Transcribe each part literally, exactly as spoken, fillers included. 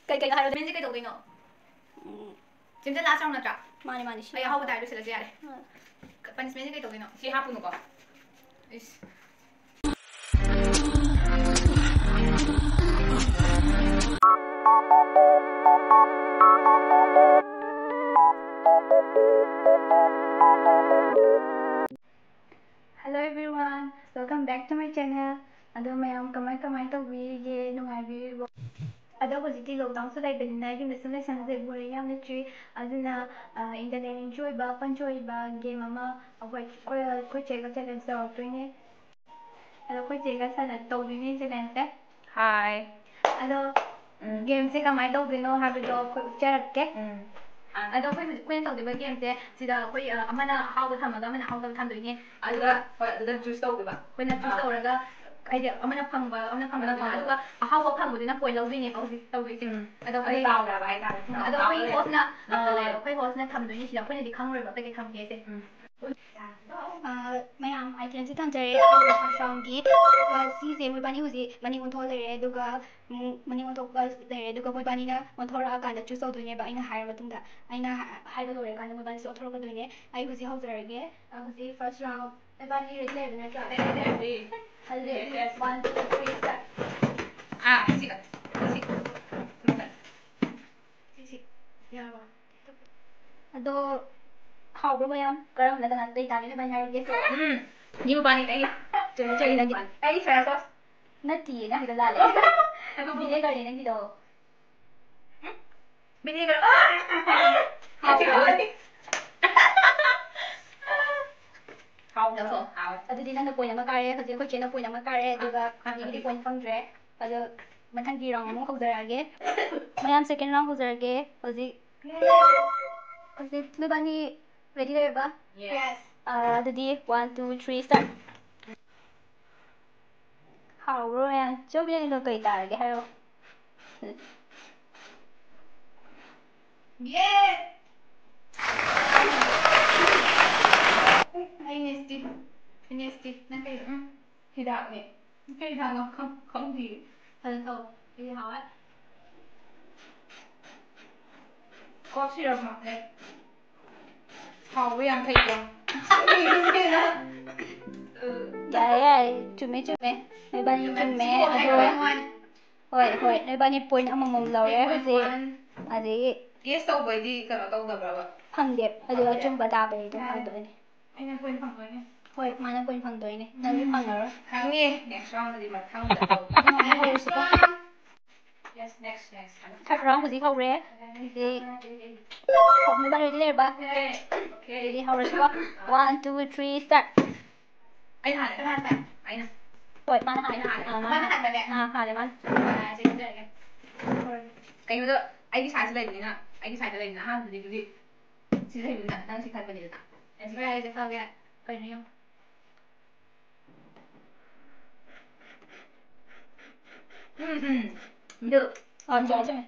ꯀꯩ ꯀꯩꯅꯣ ꯍꯥꯏꯔꯣ? ꯃꯦꯟꯁꯦ ꯀꯩꯗꯧꯗꯣꯏꯅꯣ? ꯎꯝ, ꯆꯦꯝꯆꯟ, ꯂꯥꯁ ꯔꯥꯎꯟ ꯅꯠꯇ꯭ꯔꯥ? ꯃꯥꯅꯦ, ꯃꯥꯅꯦ, ꯁꯤ ꯑꯩ ꯑꯍꯥꯎꯕ ꯇꯥꯏ, ꯂꯣꯏꯁꯤꯜꯂꯁꯦ ꯌꯥꯔꯦ꯫ ꯍꯣꯏ꯫ ꯄꯅꯤꯁꯃꯦꯟꯁꯦ ꯀꯩꯗꯧꯗꯣꯏꯅꯣ? ꯁꯤ ꯍꯥꯞꯄꯨꯅꯨꯀꯣ꯫ ꯏꯁ꯫ Hello everyone, welcome back to my channel. ꯑꯗꯣ ꯃꯌꯥꯝ ꯀꯃꯥꯏ ꯀꯃꯥꯏ ꯇꯧꯕꯤꯔꯤꯒꯦ? ꯅꯨꯡꯉꯥꯏꯕꯤꯔꯤꯕꯣ? ꯑꯗꯣ ꯍꯧꯖꯤꯛꯇꯤ ꯂꯣꯛꯗꯥꯎꯟꯁꯨ ꯂꯩꯕꯅꯤꯅ ꯌꯨꯝꯗ ꯁꯨꯝ ꯂꯩꯁꯟꯕꯁꯦ ꯕꯣꯔꯤꯡ ꯌꯥꯝꯅ ꯆꯨꯏ꯫ ꯑꯗꯨꯅ, ꯑ, entertaining ꯁꯨ ꯑꯣꯏꯕ, fun ꯁꯨ ꯑꯣꯏꯕ ꯒꯦꯝ ꯑꯃ ꯑꯩꯈꯣꯏ, ꯑꯩꯈꯣꯏ, ꯑꯩꯈꯣꯏ ꯆꯦꯒ ꯆꯦꯂꯦꯟꯖ ꯇꯧꯔꯛꯇꯣꯏꯅꯦ꯫ ꯑꯗꯣ ꯑꯩꯈꯣꯏ ꯆꯦꯒ ꯁꯥꯟꯅ ꯇꯧꯗꯣꯏꯅꯦ ꯆꯦꯂꯦꯟꯖꯁꯦ꯫ ꯍꯥꯏ꯫ ꯑꯗꯣ ꯎꯝ, ꯒꯦꯝꯁꯦ ꯀꯃꯥꯏꯅ ꯇꯧꯗꯣꯏꯅꯣ ꯍꯥꯏꯕꯗꯣ ꯑꯩꯈꯣꯏ ꯎꯠꯆꯔꯛꯀꯦ꯫ ꯎꯝ꯫ ꯑꯗꯣ ꯑꯩꯈꯣꯏ ꯍꯧꯖꯤꯛ ꯑꯩꯈꯣꯏꯅ ꯇꯧꯗꯣꯏꯕ ꯒꯦꯝꯁꯦ ꯁꯤꯗ ꯑꯩꯈꯣꯏ, ꯑ, ꯑꯃꯅ ꯑꯍꯥꯎꯕ ꯊꯝꯃꯒ ꯑꯃꯅ ꯑꯍꯥꯎꯕ ꯊꯝꯗꯣꯏꯅꯦ꯫ ꯑꯗꯨꯒ, ꯍꯣꯏ, ꯑꯗꯨꯗ ꯆꯨꯁ ꯇꯧꯗꯣꯏꯕ꯫ ꯑꯩꯈꯣꯏꯅ ꯆꯨꯁ ꯑꯥ꯫ ꯇꯧꯔꯒ, ꯍꯥꯏꯗꯤ ꯑꯃꯅ ꯐꯪꯕ, ꯑꯃꯅ ꯐꯪꯕ ꯑꯃꯅ ꯊꯝꯃꯒ, ꯐꯪꯕ꯫ ꯑꯗꯨꯒ ꯑꯍꯥꯎꯕ ꯐꯪꯕꯗꯨꯅ ꯄꯣꯏꯟ ꯂꯧꯗꯣꯏꯅꯦꯕ ꯍꯧꯖꯤꯛ ꯇꯧꯗꯣꯏꯁꯦ꯫ ꯎꯝ꯫ ꯑꯗꯣ ꯑꯗꯨ ꯑꯩꯈꯣꯏ, ꯇꯥꯎꯔꯕ ꯍꯥꯏꯇꯥꯔꯦ꯫ ꯎꯝ, ꯑꯗꯣ ꯑꯩꯈꯣꯏ ꯇꯥꯎꯔꯦ꯫ ꯍꯣꯁꯅ, ꯑ, ꯅꯠꯇ꯭ꯔꯦ꯫ ꯑꯩꯈꯣꯏ ꯍꯣꯁꯅ ꯊꯝꯗꯣꯏꯅꯦ ꯁꯤꯗ, ꯑꯩꯈꯣꯏꯅꯗꯤ ꯈꯪꯉꯔꯣꯏꯕ ꯀꯩꯀꯩ ꯊꯝꯒꯦꯁꯦ꯫ ꯎꯝ꯫ ꯑ, ꯃꯌꯥꯝ ꯑꯥꯏꯇꯦꯝꯁꯦ ꯊꯝꯖꯔꯦ꯫ ꯑꯍꯥꯟꯕ ꯐꯥꯔꯁ ꯔꯥꯎꯟꯒꯤ, ꯑ, ꯁꯤꯁꯦ ꯃꯣꯏꯕꯥꯅꯤ ꯍꯧꯖꯤꯛ ꯃꯅꯤꯡ ꯑꯣꯟꯊꯣꯛꯑ ꯂꯩꯔꯦ, ꯑꯗꯨꯒ, ꯎꯝ, ꯃꯅꯤꯡ ꯑꯣꯟꯊꯣꯛꯄ ꯂꯩꯔꯦ, ꯑꯗꯨꯒ ꯃꯣꯏꯕꯥꯅꯤꯅ ꯑꯣꯟꯊꯣꯔꯛꯑꯀꯥꯟꯗ ꯆꯨꯁ ꯇꯧꯗꯣꯏꯅꯦꯕ꯫ ꯑꯩꯅ ꯍꯥꯏꯔ ꯃꯇꯨꯡꯗ, ꯑꯩꯅ ꯍꯥꯏꯕ ꯂꯣꯏꯔꯀꯥꯟꯗ ꯃꯣꯏꯕꯥꯅꯤꯁꯨ ꯑꯣꯟꯊꯣꯔꯛꯀꯗꯣꯏꯅꯦ꯫ ꯑꯩ ꯍꯧꯖꯤꯛ ꯍꯧꯖꯔꯒꯦ꯫ ꯑ, ꯍꯧꯖꯤꯛ ꯐꯥꯔꯁ ꯔꯥꯎꯟ꯫ ꯃꯣꯏꯕꯥꯅꯤ ꯔꯦꯗꯤ ꯂꯩꯔꯕ ꯅꯠꯇ꯭ꯔꯣ? ꯔꯦꯗꯤ꯫ ꯑꯗꯨꯗꯤ ꯋꯥꯟ, ꯇꯨ, ꯊ꯭ꯔꯤ, ꯁ꯭ꯇꯥꯔꯠ꯫ ꯑꯥ, ꯁꯤ, ꯁꯤ꯫ ꯁꯤ, ꯁꯤ꯫ ꯌꯥꯔꯕꯣ? ꯑꯗꯣ ꯍꯥꯎꯕ꯭ꯔꯣ ꯃꯌꯥꯝ? ꯀꯔꯝꯕꯅ ꯀꯅꯥ ꯀꯩ ꯇꯥꯒꯦ? ꯅꯣꯏꯕꯥꯅꯤ ꯍꯥꯏꯔꯣ, ꯒꯦꯁ ꯇꯧꯔꯣ꯫ ꯎꯝ, ꯅꯤꯌꯨ ꯄꯥꯅꯤ ꯑꯩ꯫ ꯆꯨꯝꯃꯤ, ꯆꯨꯝꯃꯤ, ꯅꯪꯒꯤ꯫ ꯑꯩ ꯁꯣꯌꯥ ꯁꯣꯁ꯫ ꯅꯠꯇꯤꯌꯦ, ꯅꯪꯒꯤꯗꯣ ꯂꯥꯜꯂꯦ꯫ ꯑꯗꯨꯕꯨ ꯚꯤꯅꯦꯒꯔꯅꯦ ꯅꯪꯒꯤꯗꯣ꯫ ꯎꯝ? ꯚꯤꯅꯦꯒꯔ꯫ ꯍꯥꯎꯕ꯭ꯔꯣ? ꯍꯥꯎꯕ꯭ꯔꯣ? ꯍꯥꯎꯋꯦ꯫ ꯑꯗꯨꯗꯤ ꯅꯪꯅ ꯄꯣꯏꯟ ꯑꯃ ꯀꯥꯔꯦ, ꯍꯧꯖꯤꯛ ꯑꯩꯈꯣꯏ ꯆꯦꯅ ꯄꯣꯏꯟ ꯑꯃ ꯀꯥꯔꯦ, ꯑꯗꯨꯒ ꯑꯥ, ꯃꯤꯒꯤꯗꯤ ꯑꯗꯨꯗꯤ ꯄꯣꯏꯟ ꯐꯪꯗ꯭ꯔꯦ꯫ ꯑꯗꯣ ꯃꯊꯪꯒꯤ ꯔꯥꯎꯟ ꯑꯃꯨꯛ ꯍꯧꯖꯔꯛꯑꯒꯦ꯫ ꯃꯌꯥꯝ, ꯁꯦꯀꯦꯟ ꯔꯥꯎꯟ ꯍꯧꯖꯔꯒꯦ꯫ ꯍꯧꯖꯤꯛ, ꯍꯧꯖꯤꯛ ꯅꯣꯏꯕꯥꯅꯤ ꯔꯦꯗꯤ ꯂꯩꯔꯕ? ꯌꯦꯁ꯫ ꯑꯥ, ꯑꯗꯨꯗꯤ ꯋꯥꯟ, ꯇꯨ, ꯊ꯭ꯔꯤ, ꯁ꯭ꯇꯥꯔꯠ꯫ ꯍꯥꯎꯕ꯭ꯔꯣ ꯃꯌꯥꯝ? ꯆꯧ ꯕꯤꯔꯌꯥꯅꯤꯗꯣ ꯀꯩ ꯇꯥꯔꯒꯦ ꯍꯥꯏꯔꯣ? ꯌꯦ! ꯑꯩꯅꯦ ꯁ꯭ꯇꯤꯞ꯫ ꯑꯩꯅꯦ ꯁ꯭ꯇꯤꯞ꯫ ꯅꯪ ꯀꯩ? ꯎꯝ꯫ ꯍꯤꯗꯥꯛꯅꯦ꯫ ꯀꯩ ꯍꯤꯗꯥꯛꯅꯣ ꯈꯪ-, ꯈꯪꯗꯤꯌꯦ꯫ ꯐꯖꯅ ꯇꯧ꯫ ꯑꯩꯗꯤ ꯍꯥꯎꯋꯦ꯫ Cough syrup ꯃꯥꯜꯂꯦ꯫ ꯍꯥꯎꯕ ꯌꯥꯝ ꯐꯩꯀꯣ꯫ ꯌꯥꯔꯦ, ꯌꯥꯔꯦ꯫ ꯆꯨꯝꯃꯦ, ꯆꯨꯝꯃꯦ꯫ ꯅꯣꯏꯕꯥꯅꯤ ꯆꯨꯝꯃꯦ꯫ ꯑꯗꯣ, ꯍꯣꯏ, ꯍꯣꯏ꯫ ꯅꯣꯏꯕꯥꯅꯤ point ꯑꯃꯃꯝ ꯂꯧꯔꯦ ꯍꯧꯖꯤꯛ꯫ ꯑꯗꯒꯤ guess ꯇꯧꯕꯩꯗꯤ ꯀꯩꯅꯣ ꯇꯧꯗꯕ꯭ꯔꯕ? ꯐꯪꯗꯦ꯫ ꯑꯗꯨ ꯑꯆꯨꯝꯕ ꯇꯥꯕꯩ ꯑꯗꯨꯝ ꯐꯪꯗꯣꯏꯅꯦ꯫ ꯑꯩꯅ point ꯐꯪꯗꯣꯏꯅꯦ꯫ ꯍꯣꯏ, ꯃꯥꯅ point ꯐꯪꯗꯣꯏꯅꯦ꯫ ꯅꯪꯗꯤ ꯐꯪꯉꯔꯣꯏ꯫ ꯐꯪꯅꯤ꯫ Next round ꯗꯗꯤ ꯃꯊꯪꯗ ꯇꯧ꯫ ꯑꯗꯨ ꯑꯃꯨꯛ ꯍꯧꯔꯁꯤꯀꯣ꯫ Yes, next, next. Third round ꯍꯧꯖꯤꯛ ꯍꯧꯔꯦ꯫ ꯑꯗꯩ ꯍꯧꯅꯕ ready ꯂꯩꯔꯕ? Okay. ꯑꯗꯨꯗꯤ ꯍꯧꯔꯁꯤꯀꯣ꯫ One, two, three, start. ꯑꯩꯅ ꯍꯥꯟꯅ, ꯑꯩꯅ ꯍꯥꯟꯅ꯫ ꯑꯩꯅ꯫ ꯍꯣꯏ, ꯃꯥꯅ ꯍꯥꯟꯅ꯫ ꯑꯩꯅ ꯍꯥꯟꯅ꯫ ꯑꯥ, ꯃꯥꯅ ꯃꯥꯅ ꯍꯥꯟꯅꯅꯦ? ꯑꯥ, ꯍꯥꯟꯅꯦ ꯃꯥꯅ꯫ ꯑꯥ, ꯁꯤ ꯀꯨꯝꯊꯔꯒꯦ꯫ ꯀꯩꯅꯣꯗꯣ, ꯑꯩꯒꯤ size ꯂꯩꯕꯅꯤꯅ, ꯑꯩꯒꯤ size ꯂꯩꯕꯅꯤꯅ ꯑꯍꯥꯟꯕꯗꯤ ꯑꯗꯨꯗꯤ ꯁꯤ ꯂꯩꯕꯅꯤꯅ ꯅꯪ ꯁꯤ ꯈꯟꯕꯅꯤꯗꯅ꯫ Answer ꯍꯥꯏꯁꯦ ꯐꯒꯦ꯫ ꯀꯩꯅꯣ ꯌꯦꯡꯉꯣ꯫ ꯎꯝ, ꯎꯝ꯫ Middle꯫ ꯑꯥ, ꯆꯨꯝꯃꯦ, ꯆꯨꯝꯃꯦ꯫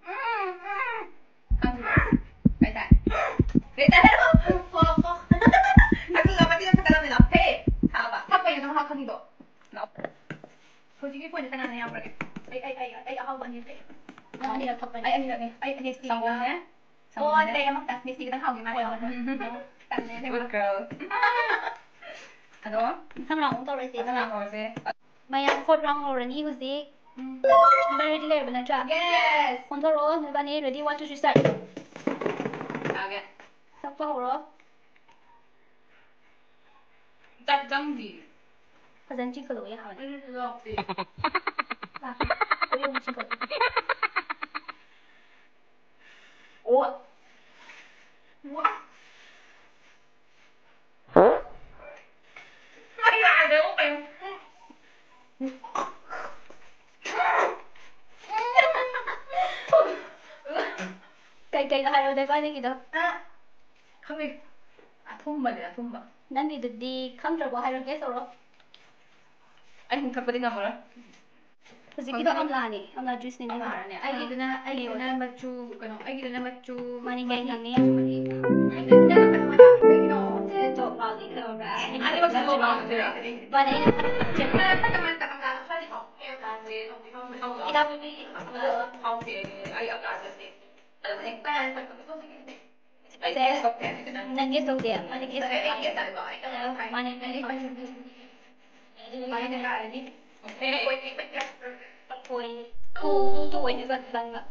ꯎꯝ, ꯎꯝ꯫ ꯈꯪꯗ꯭ꯔꯤꯕꯣ? ꯀꯩ ꯇꯥꯏ? ꯀꯩ ꯇꯥꯏ ꯍꯥꯏꯔꯣ? ꯀꯣ, ꯀꯣ꯫ ꯑꯗꯨꯒ ꯃꯆꯤꯟ ꯑꯃ ꯈꯛꯇ ꯂꯧꯅꯤꯅ꯫ ꯍꯦ! ꯊꯥꯕ꯫ ꯊꯛꯄꯩꯅꯦ ꯅꯪ ꯍꯥ ꯈꯪꯉꯤꯗꯣ꯫ ꯂꯥꯛꯑꯣ꯫ ꯍꯧꯖꯤꯛꯀꯤ point ꯁꯦ ꯀꯅꯥꯅ ꯌꯥꯝꯈ꯭ꯔꯒꯦ? ꯑꯩ, ꯑꯩ, ꯑꯩ, ꯑꯩ ꯑꯍꯥꯎꯕ ꯑꯅꯤ ꯂꯩ꯫ ꯅꯪ ꯑꯅꯤꯔꯛ ꯊꯛꯄꯅꯦ꯫ ꯑꯩ ꯑꯅꯤꯔꯛꯅꯦ꯫ ꯑꯩ ꯅꯦꯁꯇꯤꯒ꯫ ꯁꯪꯒꯣꯝꯅꯦ꯫ ꯑꯣ, ꯁꯪꯒꯣꯝꯅꯦ꯫ ꯑꯇꯩ ꯑꯃꯈꯛꯇ ꯅꯦꯁꯇꯤꯒꯗꯪ ꯍꯥꯎꯈꯤ ꯃꯥꯜꯂꯦ꯫ ꯍꯣꯏ, ꯍꯣꯏ, ꯍꯣꯏ꯫ ꯎꯝ, ꯎꯝ, ꯎꯝ꯫ ꯇꯜꯂꯦ꯫ Good girl꯫ ꯑꯗꯣ? ꯃꯊꯪ round ꯑꯃꯨꯛ ꯇꯧꯔꯁꯦ꯫ ꯃꯊꯪ round ꯇꯧꯔꯁꯦ꯫ ꯃꯌꯥꯝ fourth round ꯍꯧꯔꯅꯤ ꯍꯧꯖꯤꯛ꯫ ꯎꯝ꯫ Number ready ꯂꯩꯔꯕ ꯅꯠꯇ꯭ꯔꯥ? Yes꯫ ꯑꯣꯟꯊꯣꯔꯛꯑꯣ, ꯅꯣꯏꯕꯥꯅꯤ꯫ Ready, one, two, three, start꯫ ꯌꯥꯒꯦ꯫ ꯊꯛꯄ ꯍꯧꯔꯣ꯫ ꯆꯥꯛ ꯆꯪꯗꯤ꯫ ꯐꯖꯅ ꯆꯤꯛꯀꯠꯂꯣ, ꯌꯥꯔꯦ꯫ ꯑꯩꯁꯨ ꯌꯥꯎꯗꯦ꯫ ꯂꯥꯛꯀꯦ꯫ ꯑꯩ ꯑꯃꯨꯛ ꯆꯤꯛꯀꯠꯂꯣ꯫ ꯑꯣ꯫ ꯑꯣ꯫ ꯑꯩ ꯌꯥꯗ꯭ꯔꯦꯕꯣ ꯀꯩꯅꯣ꯫ ꯀꯩꯀꯩꯅꯣ ꯍꯥꯏꯔꯛꯑꯣ, ꯅꯣꯏꯕꯥꯅꯤꯒꯤꯗꯣ꯫ ꯑ, ꯈꯪꯗꯦ꯫ ꯑꯊꯨꯝꯕꯅꯦ, ꯑꯊꯨꯝꯕ꯫ ꯅꯪꯒꯤꯗꯨꯗꯤ ꯈꯪꯗ꯭ꯔꯕꯣ? ꯍꯥꯏꯔꯣ, guess ꯇꯧꯔꯣ꯫ ꯑꯩ ꯑꯃꯨꯛ ꯊꯛꯄꯗꯤ ꯉꯝꯃꯔꯣꯏ꯫ ꯍꯧꯖꯤꯛꯀꯤꯗꯣ ꯈꯪꯗꯦ꯫ ꯑꯝꯂꯥꯅꯦ, ꯑꯝꯂꯥ juice ꯅꯦ ꯅꯪꯒꯤꯗꯣ꯫ ꯑꯝꯂꯥꯅꯦ꯫ ꯑꯩꯒꯤꯗꯨꯅ, ꯑꯩꯒꯤꯗꯨꯅ ꯃꯆꯨ, ꯀꯩꯅꯣ, ꯑꯩꯒꯤꯗꯨꯅ ꯃꯆꯨ ꯃꯅꯤꯡ ꯃꯍꯤ꯫ ꯂꯩꯅꯤ꯫ ꯑꯩꯒꯤꯗꯨꯅ ꯃꯆꯨ ꯃꯍꯤ꯫ ꯃꯥꯅꯦ, ꯑꯩꯅ ꯍꯤꯗꯥꯛ ꯅꯪꯒꯤ ꯇꯧꯗꯦ, ꯃꯥꯅ ꯀꯦꯁ ꯃꯥꯅꯦ, ꯅꯪꯒꯤ ꯍꯣꯏ꯫ ꯇꯨ, ꯇꯨ ꯑꯣꯏꯅ ꯆꯠꯂꯒ꯫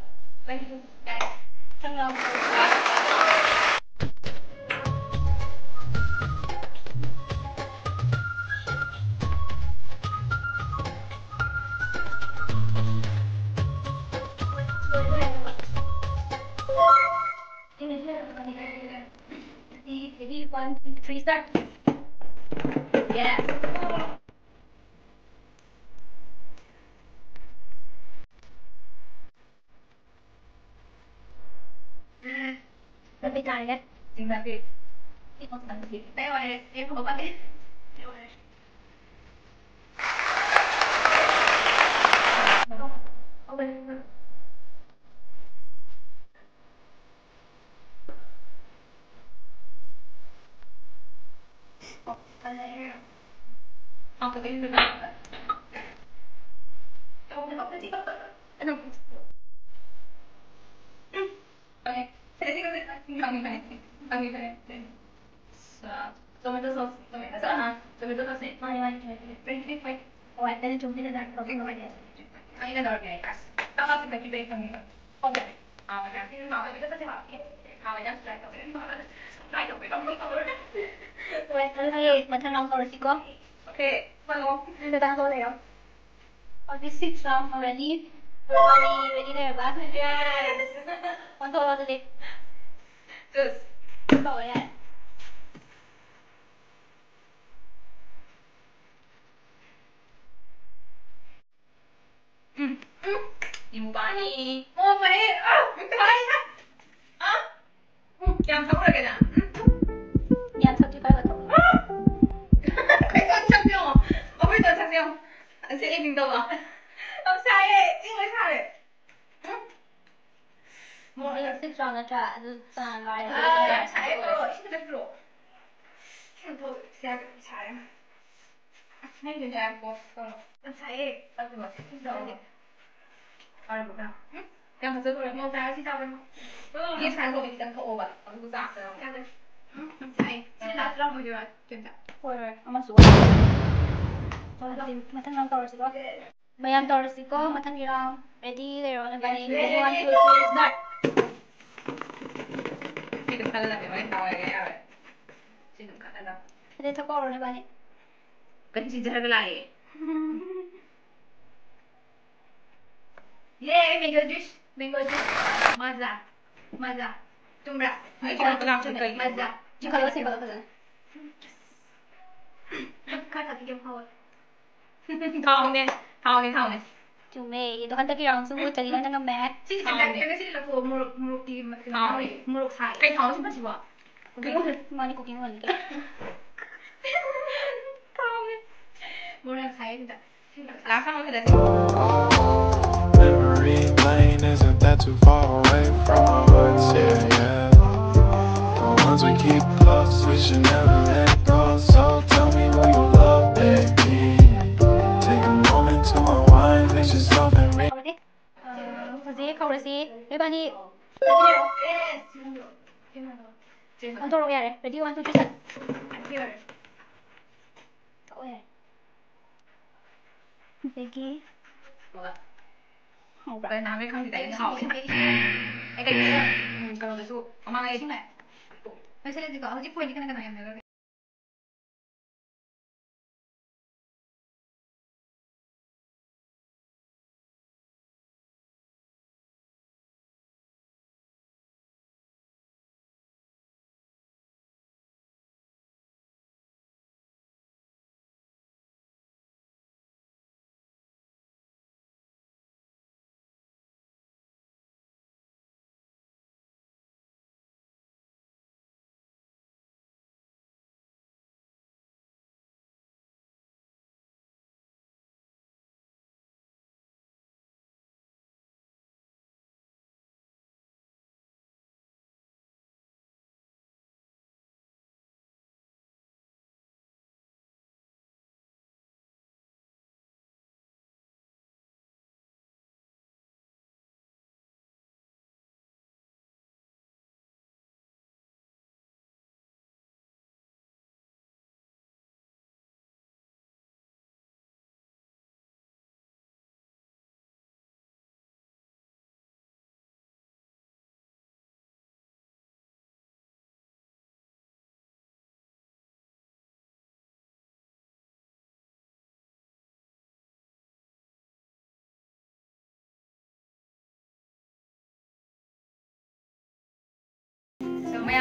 Ready, one, two, three, start. Yes. Let me try it. Tomato sauce, tomato sauce, ah, tomato sauce. Wait, wait, wait. Oh, and then it's only the dark sauce. Only the dark sauce. Tama sa kape, kami. Okay. Wait, ano tayo? Matang ako, let's go. Okay, follow. Ano na tayo, Leo? Okay, six round already. Ready, ready na ba? Yes. One, two, three. Sus. Ikaw, yan. Mm. Mm. Yung bani. Oh, my. Ah, kaya. Ah. ꯎꯝ, ꯌꯥꯝ ꯊꯛꯎꯔꯒꯦ ꯅꯪ? ꯎꯝ꯫ ꯌꯥꯝ ꯊꯛꯇ꯭ꯔꯤ ꯐꯥꯎꯕ ꯊꯛꯎ꯫ ꯀꯩꯁꯨ ꯊꯛꯇꯦ ꯌꯦꯡꯉꯣ꯫ ꯑꯩꯈꯣꯏꯗꯣ ꯊꯛꯁꯦ ꯌꯦꯡꯉꯣ꯫ ꯑꯁꯤ ꯑꯩ ꯃꯤꯡ ꯇꯧꯕ꯫ ꯌꯥꯝ ꯁꯥꯏꯌꯦ꯫ ꯏꯪ ꯂꯣꯏ ꯁꯥꯔꯦ꯫ ꯎꯝ꯫ ꯃꯣꯔꯣꯛ ꯑꯩ ꯁꯤꯛꯁ ꯔꯥꯎꯟ ꯅꯠꯇ꯭ꯔꯥ? ꯑꯗꯨ ꯆꯥ ꯂꯣꯏꯔꯦ꯫ ꯑꯥ, ꯌꯥꯝ ꯁꯥꯏꯌꯦ꯫ ꯄꯤꯔꯛꯑꯣ꯫ ꯏꯁꯤꯡ ꯑꯝꯇ ꯄꯤꯔꯛꯑꯣ꯫ ꯏꯁꯤꯡ ꯑꯝꯇ ꯊꯛꯎꯒꯦ꯫ ꯏꯁꯥ ꯌꯥꯝ ꯁꯥꯔꯦ꯫ ꯅꯪꯒꯤꯗꯨꯅꯦ ꯍꯥꯏꯕ ꯄꯣꯠ ꯇꯧꯔꯣ꯫ ꯉꯁꯥꯏ ꯑꯗꯨꯒ ꯇꯧꯔꯦ꯫ ꯐꯔꯕ꯭ꯔꯥ? ꯎꯝ? ꯌꯥꯝ ꯐꯖꯗꯣꯔꯦ꯫ ꯃꯣꯔꯣꯛ ꯆꯥꯔ ꯁꯤ ꯆꯥꯕ꯭ꯔꯥ? ꯎꯝ꯫ ꯌꯦꯟ ꯁꯥꯏ ꯀꯣꯕꯤ ꯈꯤꯇꯪ ꯊꯛꯑꯣꯕ꯫ ꯑꯗꯨꯒ ꯆꯥꯛ ꯆꯥꯔꯣ꯫ ꯆꯥꯗꯦ꯫ ꯎꯝ? ꯉꯁꯥꯏ ꯁꯤ ꯂꯥꯁ ꯔꯥꯎꯟ ꯑꯣꯏꯗꯣꯏꯔꯣ? ꯀꯩꯝꯇ꯫ ꯍꯣꯏ, ꯍꯣꯏ꯫ ꯑꯃꯁꯨ ꯋꯥꯠꯂꯤ꯫ ꯃꯊꯪ ꯔꯥꯎꯟ ꯇꯧꯔꯁꯤꯀꯣ꯫ ꯃꯌꯥꯝ ꯇꯧꯔꯁꯤꯀꯣ, ꯃꯊꯪꯒꯤ ꯔꯥꯎꯟ꯫ ꯔꯦꯗꯤ ꯂꯩꯔꯣ, ꯅꯕꯥꯅꯤ꯫ Ready, one, two, three, start꯫ ꯁꯤ ꯑꯗꯨꯝ ꯈꯜꯂꯗꯕꯅꯦ, ꯍꯣꯔꯦꯟ ꯇꯧꯔꯒꯦ, ꯌꯥꯔꯣꯏ꯫ ꯁꯤ ꯑꯗꯨꯝ ꯈꯜꯂꯗꯕ꯫ ꯑꯗꯩ ꯊꯛꯄ ꯍꯧꯔꯣ, ꯅꯕꯥꯅꯤ꯫ ꯀꯔꯤ ꯆꯤꯟꯖꯔꯒ ꯂꯥꯛꯑꯦ? ꯌꯦ, mango juice, mango juice꯫ ꯃꯖꯥ, ꯃꯖꯥ꯫ ꯆꯨꯝꯕ꯭ꯔꯥ? ꯑꯩ ꯆꯨꯝꯃꯦ, ꯀꯅꯥ ꯆꯨꯝꯃꯦ, ꯀꯔꯤ? ꯃꯖꯥ꯫ ꯆꯤꯡꯈꯠꯂꯣ, ꯆꯤꯡꯈꯠꯂꯣ ꯐꯖꯅ꯫ ꯈꯔ ꯊꯛꯈꯤꯒꯦ, ꯍꯥꯎꯋꯦ꯫ ꯊꯥꯎꯅꯦ, ꯊꯥꯎꯅꯦ, ꯊꯥꯎꯅꯦ꯫ ꯆꯨꯝꯃꯦ꯫ ꯑꯗꯣ ꯍꯟꯗꯛꯀꯤ ꯔꯥꯎꯟꯁꯨ ꯃꯨꯠꯇ꯭ꯔꯗꯤ ꯅꯪꯅ ꯉꯝꯃꯦ꯫ ꯁꯤꯁꯦ ꯊꯥꯎꯅꯦ꯫ ꯉꯁꯤꯗꯤ ꯂꯐꯨ ꯃꯣꯔꯣꯛ, ꯃꯣꯔꯣꯛꯇꯤ ꯊꯥꯎꯅꯦ꯫ ꯃꯣꯔꯣꯛ ꯁꯥꯏ꯫ ꯀꯩ ꯊꯥꯎꯅꯣ ꯁꯤ ꯃꯆꯨꯕꯣ? ꯀꯩꯅꯣ? ꯃꯥꯅꯤ cooking oil꯫ ꯊꯥꯎꯅꯦ꯫ ꯃꯣꯔꯣꯛ ꯌꯥꯝ ꯁꯥꯏ ꯑꯗꯨꯗ꯫ ꯂꯥꯁ round ꯂꯣꯏꯁꯤꯜꯂꯁꯤ꯫ Memory lane, isn't that too far away from our hearts? Yeah, yeah. The ones we keep close, we should never let go. So tell me who you love, baby. Take a moment to unwind, fix yourself and re- ꯍꯧꯔꯁꯤ꯫ ꯑ, ꯍꯧꯖꯤꯛ ꯍꯧꯔꯁꯤ꯫ ꯏꯕꯥꯅꯤ ꯑꯣꯟꯊꯣꯔꯛꯑꯣ ꯌꯥꯔꯦ꯫ Ready, one, two, three, start꯫ ꯀꯛꯑꯣ ꯌꯥꯔꯦ꯫ ꯑꯗꯒꯤ ꯍꯧꯕ꯭ꯔꯥ? ꯀꯩ ꯅꯍꯥꯟꯒꯩ ꯈꯪꯗꯦ, ꯑꯩ ꯁꯥꯎꯋꯦ꯫ ꯑꯩ ꯀꯩꯅꯣ, ꯎꯝ, ꯀꯩꯅꯣꯗꯁꯨ ꯃꯃꯥꯡꯉꯩ ꯏꯁꯤꯡ ꯂꯥꯛꯑꯦ꯫ ꯂꯣꯏꯁꯤꯜꯂꯁꯤꯀꯣ꯫ ꯍꯧꯖꯤꯛ point ꯀꯅꯥ ꯀꯅꯥ ꯌꯥꯝꯅꯈ꯭ꯔꯒꯦ?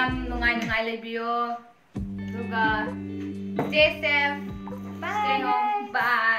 ꯌꯥꯝ ꯅꯨꯡꯉꯥꯏ ꯅꯨꯡꯉꯥꯏ ꯂꯩꯕꯤꯌꯣ꯫ ꯑꯗꯨꯒ stay safe, stay home, bye.